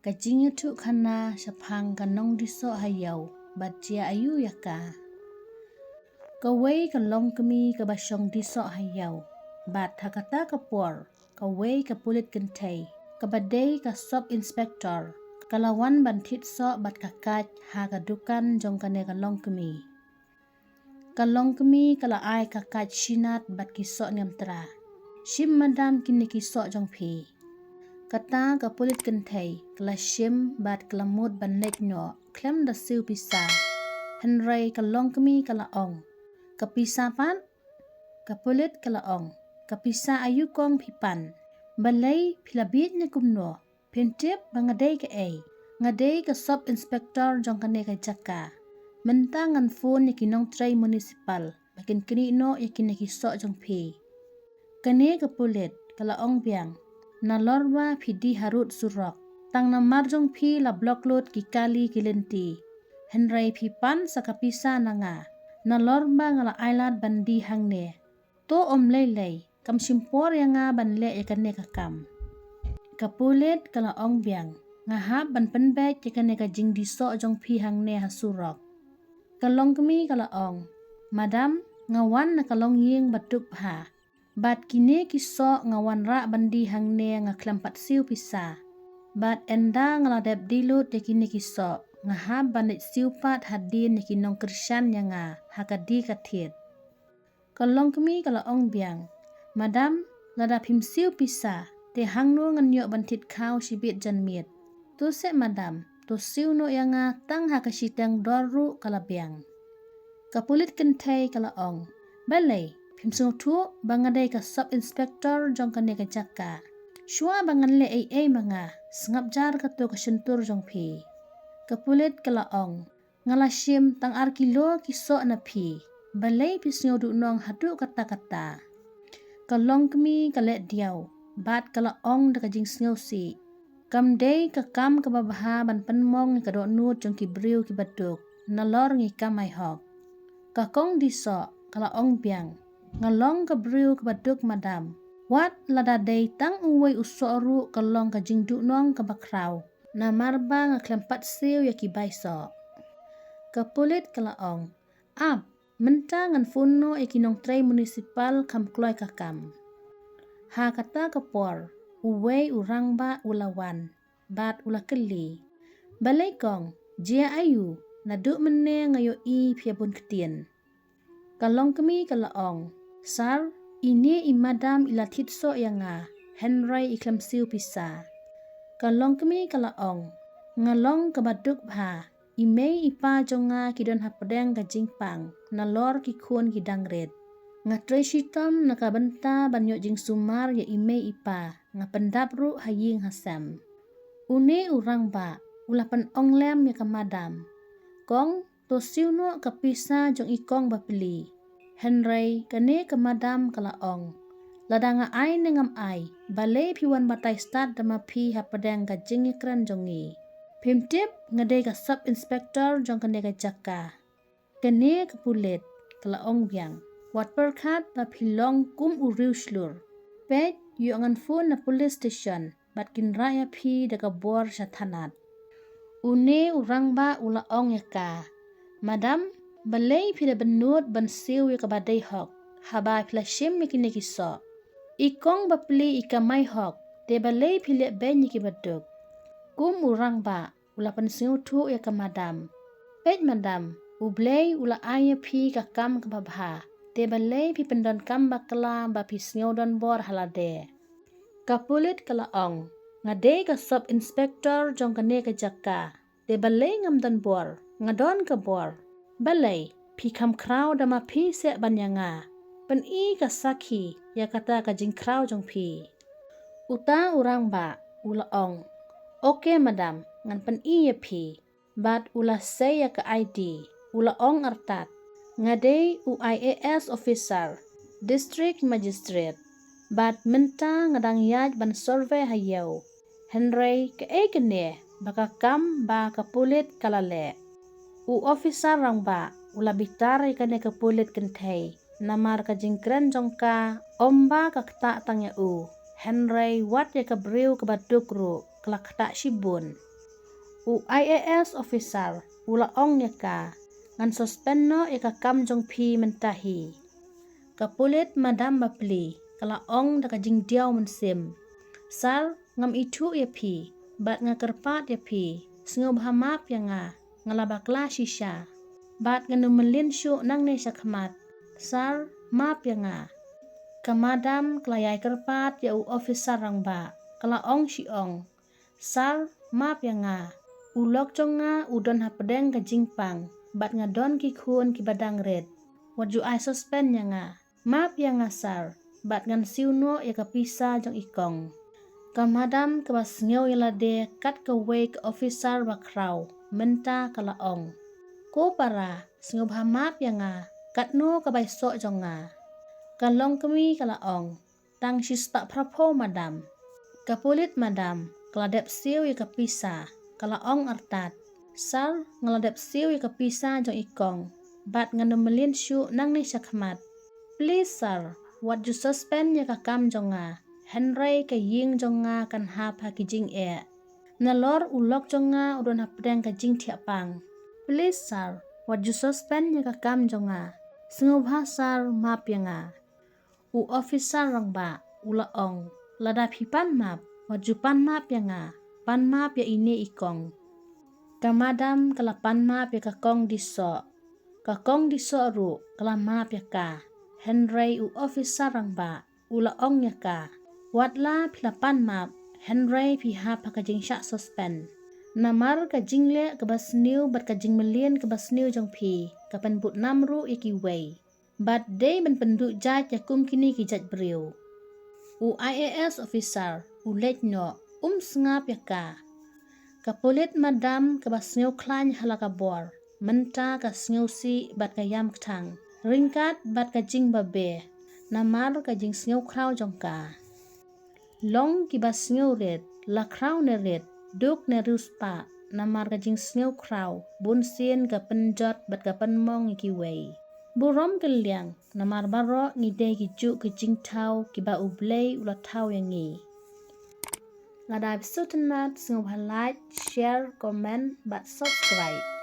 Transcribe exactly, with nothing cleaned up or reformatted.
Ka jingïathuh khana shaphang ka nongdih soh ha ïew bad jia aïu ïa ka. Kawei ka longkmie kaba shong dih soh ha ïew, bad ha kata ka por kawei ka pulit kynthei kaba dei ka sub inspector ka la wan ban thied soh bad ka kait ha ka dukan jong kane ka longkmie. Ka longkmie ka la ai ka kait shinat bad ki soh niamtra. Shim madam kine ki soh jong phi. Kata ka pulit kynthei ka la shim bad ka la mut ban leit noh khlem da siew pisa. Hynrei ka longkmie ka la ong, ka pisa pat? Ka pulit ka la ong, ka pisa aïu kong phi pan? Balei phi la bieit ne kumno? Phim tip ba nga dei kaei? Nga dei ka sub inspector jong kane ka jaka. Mynta ngan phone ïa ki nongtrei municipal ba kin knieh noh ïa kine ki soh jong phi. Kane ka pulit ka la ong biang, nalor ba phi dih harud surok, tang namar jong phi la block lut ki kali ki lynti. Hynrei phi pan sa ka pisa na nga, nalor ba nga la ailad ban dih hangne. To ym lei lei, kam shim por ïa nga ban leh ïa kane ka kam. Ka pulit ka la ong biang, nga hap ban pynbeit ïa kane ka jingdih soh jong phi hangne ha surok. Ka longkmie ka la ong, madam, nga wan na ka longïing ba duk bha, bad kine ki soh nga wanrah ban dih hangne nga khlem pat siew pisa. Bad ynda nga la dep dih lut ïa kine ki soh, nga hap ban leit siew pat hadien ïa ki nongkyrshan ïa nga ha ka die ka thied. Ka longkmie ka la ong biang, madam, lada phim siew pisa te hangno ngan ïoh ban thied khaw shibit janmiet? To seh madam, to siew noh ïa nga tang ha ka shiteng dor ruh ka la biang. Ka pulit kynthei ka la ong, balei phim sngewthuh ba nga dei ka sub inspector jong kane ka jaka? Shuwa ba ngan leh ei ei ma nga, sngap jar kato ka shyntur jong phi. Ka pulit ka la ong, nga la shim tang ar kilo ki soh na phi. Balei phi sngew duhnong haduh katta katta? Ka longkmie ka leh diaw bad ka la ong da ka jingsngewsih, kam dei ka kam kaba bha ban pynmong ïa ka dohnud jong ki briew kiba duk nalor ngi kamai hok. Ka kong dih soh ka la ong biang, nga long ka briew kaba duk madam. Wat lada dei tang uwei u soh ruh ka long ka jingduhnong kaba khraw namar ba nga khlem pat siew ïa ki bai soh. Ka pulit ka la ong, ap, mynta ngan phone noh ïa ki nongtrei municipal kham kloi ka kam. Ha kata ka por uwei u rangbah u la wan bad u la kylli, balei kong, jia aïu? Naduh mynne nga ïohi phi ïa bun ktien. Ka longkmie ka la ong, sir, ine i madam i la thied soh ïa nga, hynrei i khlem siew pisa. Ka longkmie ka la ong, nga long kaba duk bha, i mei i pa jong nga ki don hapdeng ka jingpang nalor ki khun ki dang rit. Nga trei shitom na ka bynta ban ïoh jingsumar ïa i mei i pa, nga pyndap ruh ha ïing ha sem. Une u rangbah u la pynong lem ïa ka madam, kong, to siew noh ka pisa jong i kong bapli. Hynrei kane ka madam ka la ong, lada nga ai ne ngam ai, balei phi wan batai stad da ma phi hapdeng ka jingïakren jong ngi? Phim tip nga dei ka sub inspector jong kane ka jaka. Kane ka pulit ka la ong biang, wat pyrkhat ba phi long kum u riew shlur. Peit, ïoh ngan phone na police station bad kin rah ïa phi da ka bor sha thanat. Une u rangbah u la ong ïa ka, madam, balei phi da bynnud ban siew ïa kaba dei hok haba phi la shim ïa kine ki soh? I kong bapli i kamai hok, te balei phi leh beiñ ïa kiba duk? Kum u rangbah u la pynsngewthuh ïa ka madam, peit madam, U Blei u la ai ïa phi ka kam kaba bha, te balei phi pyndonkam bakla ba phi sngew don bor ha lade? Ka pulit ka la ong, nga dei ka sub inspector jong kane ka jaka, te balei ngam don bor? Nga don ka bor. Balei phi kham khraw da ma phi seh ban ïa nga? Pyni ka sakhi ïa kata ka jingkhraw jong phi. Uta u rangbah u la ong, ok madam, ngan pyni ïa phi. Bad u la sei ïa ka I D, u la ong artat, nga dei u I A S officer, district magistrate, bad mynta nga dang ïaid ban survey ha ïew. Hynrei kaei kane ba ka kam ba ka pulit ka la leh? U officer rangbah u la bitar ïa kane ka pulit kynthei namar ka jingkren jong ka, ym ba ka ktah tang ïa u, hynrei wat ïa ka briew kaba duk ruh ka la ktah shibun. U I A S officer u la ong ïa ka, ngan suspend noh ïa ka kam jong phi mynta hi. Ka pulit madam bapli ka la ong da ka jingdiaw mynsiem, sir, ngam ithuh ïa phi bad nga kyrpad ïa phi, sngewbha map ïa nga, nga la bakla shisha bad ngan ym mlien shuh nangne shakhmat, sir, map ïa nga. Ka madam ka la ïai kyrpad ïa u officer rangbah, ka la ong shi ong, sir, map ïa nga. U lok jong nga u don hapdeng ka jingpang bad nga don ki khun kiba dang rit. Wat ju ai suspend ïa nga. Map ïa nga sir, bad ngan siew noh ïa ka pisa jong i kong. Ka madam kaba sngew ïa lade kat kawei ka officer ba khraw mynta ka la ong, ko para, sngewbha map ïa nga, katno ka bai soh jong nga? Ka longkmie ka la ong, tang shispah phraphew madam. Ka pulit madam ka la dep siew ïa ka pisa, ka la ong artat, sir, nga la dep siew ïa ka pisa jong i kong bad ngan ym mlien shuh nangne shakhmat. Please sir, wat ju suspend ïa ka kam jong nga, hynrei ka ïing jong nga kan hap ha ki jingeh. Nalor u lok jong nga u don hapdeng ka jingthiah pang. Please sir, wat ju suspend ïa ka kam jong nga. Sngewbha sir, map ïa nga. U officer rangbah u la ong, lada phi pan map, wat ju pan map ïa nga, pan map ïa ine i kong. Ka madam ka la pan map ïa ka kong Disoh. Ka kong Disoh ruh ka la map ïa ka. Hynrei u officer rangbah u la ong ïa ka, wat la phi la pan map, hynrei phi hap ha ka jingshah suspend. Namar ka jingleh kaba sniew bad ka jingmlien kaba sniew jong phi ka pynbud nam ruh ïa kiwei. Bad dei ban pynduh jait ïa kum kine ki jait briew. U I A S officer u leit noh, um sngap ïa ka. Ka pulit madam kaba sngew khlaiñ ha la ka bor, mynta ka sngew sih bad ka ïam kthang, ryngkat bad ka jingbabe namar ka jingsngew khraw jong ka. Long kiba sngew rit, la khraw ne rit, duk ne riewspah, namar ka jingsngew khraw bunsien ka pynjot bad ka pynmong ïa kiwei. Burom kylliang, namar baroh ngi dei ki juh ki jingthaw kiba U Blei u la thaw ïa ngi. Lada phi sngewtynnat, sngewbha like, share, comment bad subscribe.